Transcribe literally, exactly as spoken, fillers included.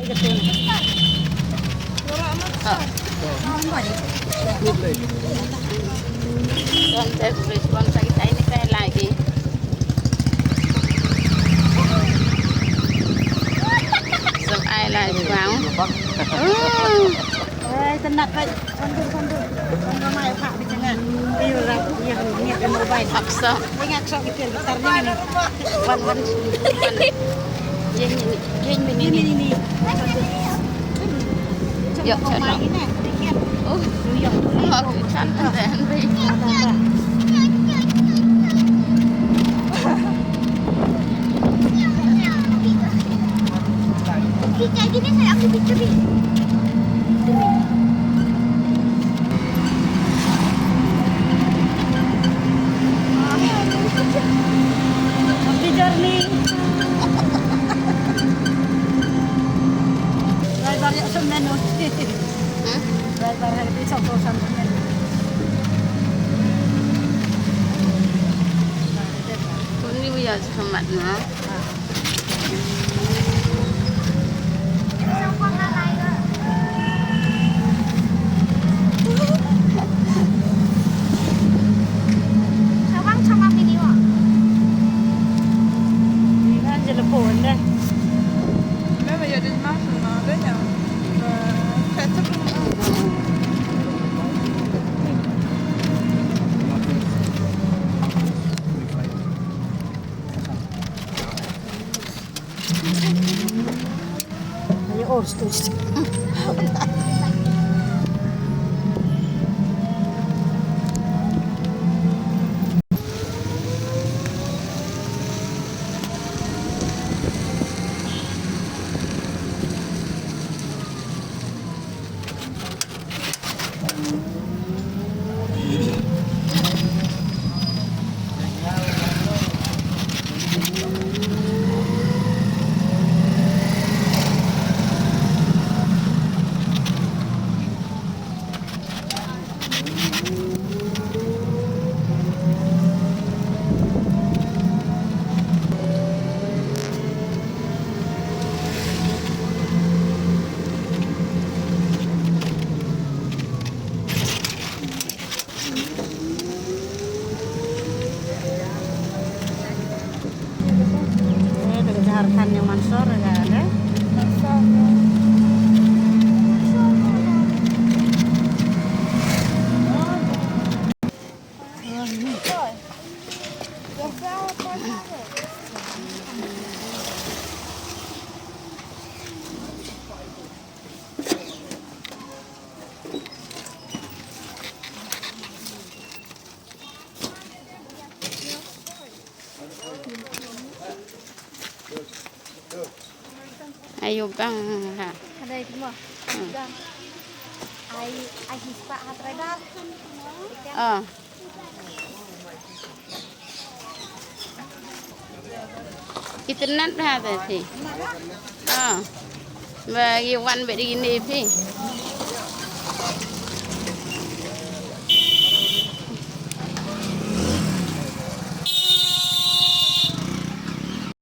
Don te police wan sa kita ini kai lagi. Sang ai lagi bang. Oh. Ai, tenat, Pak. Kondur, kondur. Kondur mai, Pak, di tengah. Ayo, lah. Iya, ini ada mobile. Paksa. Ingat, sok, gitu, gitar ni, ni. Wan, wan. Wan. Ini, ini, ini, ini, ini. Yok, sana. Oh, yok. Mak, sana, sana. Kayak gini saya ambil picture nih. Happy journey. Driver ya semen. Hmm? Driver ya di satu semen. Ini ya semat na. Jharkhand ne Mandsaur ka ne? Ayo bang ha. Ada itu mah. Hmm. Bang. Ai, ai hispa ha driver. Oh. Itynnat bha te phi. Oh. Ba ngi wan bad ine phi.